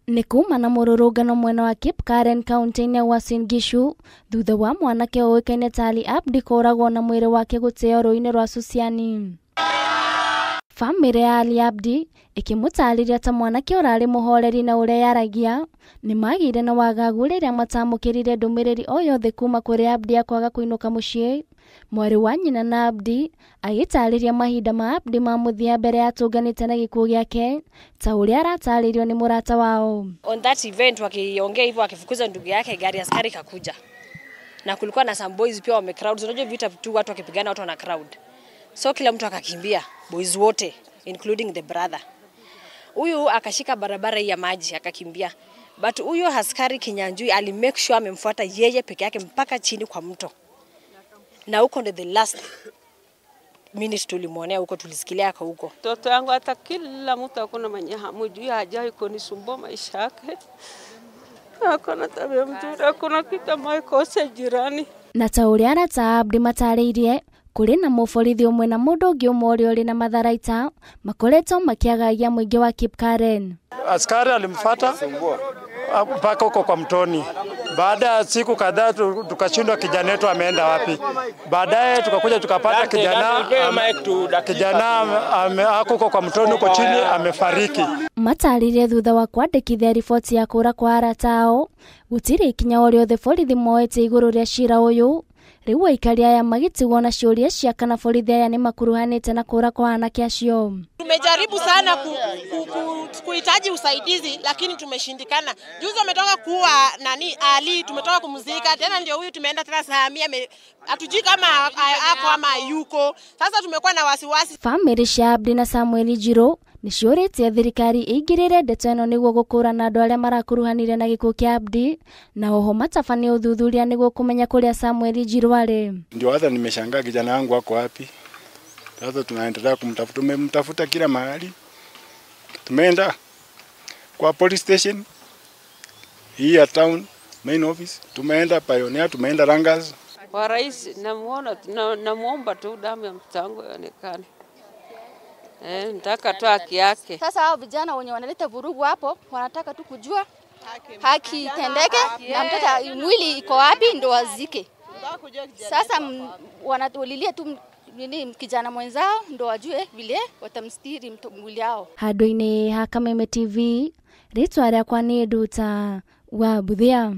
Nĩ kuma na mũrũrũngano mwena wa Kipkaren kaunti-inĩ ya Uasin Gishu thutha wa mwanake ũĩkaine ta Ali Abdi kũragwo na mwĩrĩ wake gũteo rũĩ-inĩ rwa Susiani. Famĩlĩ ya Ali Abdi ĩkĩmũtarĩria ta mwanake ũrarĩ mũhoreri na ũrĩa yaragia nĩ magĩire na wagagu rĩrĩa matamũkĩrire ndũmĩrĩri o yothe kuma kũrĩ Abdi ya kwaga kũinũka mũciĩ. Mwarĩ wa nyina na Abdi agĩtarĩria mahinda ma Abdi ma mũthia mbere yatũnganĩte na gĩkuũ gĩake ta ũrĩa aratarĩrio nĩ mũrata wao. On that event wakiongea hivyo, akifukuza ndugu yake, gari askari kakuja. Na kulikuwa na some boys pia wame crowd. Unajua vita tu watu wakipigana watu wana crowd. So kila mtu akakimbia, boys wote including the brother. Huyu akashika barabara ya maji akakimbia. But huyo askari Kinyanjui ali make sure amemfuata yeye peke yake mpaka chini kwa mto. Na huko ndio the last minute tulimuonea huko, tulisikilia kwa huko. Mtoto yangu hata kila mtu hakuna mwenye hamjui, hajai kunisumbua maisha yake. Hakuna tabia mzuri, hakuna kitu maikosa jirani. Na ta ũrĩa arata Abdi matarĩirie kũrĩ na mũborithi ũmwe na mũndũ ũngĩ ũmwe ũrĩa ũrĩ na matharaita makoretwo makĩagagia mũingĩ wa Kipkaren. Askari alimfuata mpaka huko kwa mtoni. Baada ya siku kadhaa tukashindwa kijana wetu ameenda wapi. Baadaye tukakuja tukapata kijana ako huko kwa mtoni huko chini amefariki. Matarĩrie thutha wa kwandĩkithia riboti ya kũra kwa arata ao gũtirĩ ikinya o rĩothe borithi moete igũrũ rĩa cira ũyũ. Rĩu aikari aya magĩtigwo na ciũria cia kana borithi aya nĩ makuruhanĩte na kũra kwa anake acio. Tumejaribu sana kuhitaji usaidizi lakini tumeshindikana. Juzi ametoka kuwa nani Ali, tumetoka kumzika tena, ndio huyu tumeenda tena Samia, hatujui kama ako ama yuko. Sasa tumekuwa na wasiwasi. Famĩlĩ cia Abdi na Samuel Njirũ nĩ ciũrĩtie thirikari ĩingĩrĩre ndeto ĩno nĩguo gũkũrana andũ arĩa marakuruhanire na gĩkuũ kĩa Abdi na oho matabanie ũthuthuria nĩguo kũmenya kũrĩa Samuel Njirũ arĩ. Ndio hata nimeshangaa kijana wangu ako wapi. Sasa tunaendelea kumtafuta, tumemtafuta kila mahali. Tumeenda kwa police station hii ya town main office, tumeenda Pioneer, tumeenda Rangas. Kwa rais namuona, namuomba tu damu ya mtoto wangu ionekane. Nataka tu haki yake. Sasa hao vijana wenye wanaleta vurugu hapo wanataka tu kujua haki itendeke na mtoto mwili iko wapi ndo wazike. Sasa wanatulilia tu nini kijana mwenzao ndo wajue vile watamstiri mwili wao. Handũ-inĩ ha Kameme TV, rĩtwa rĩakwa nĩ Nduta wa Buthia.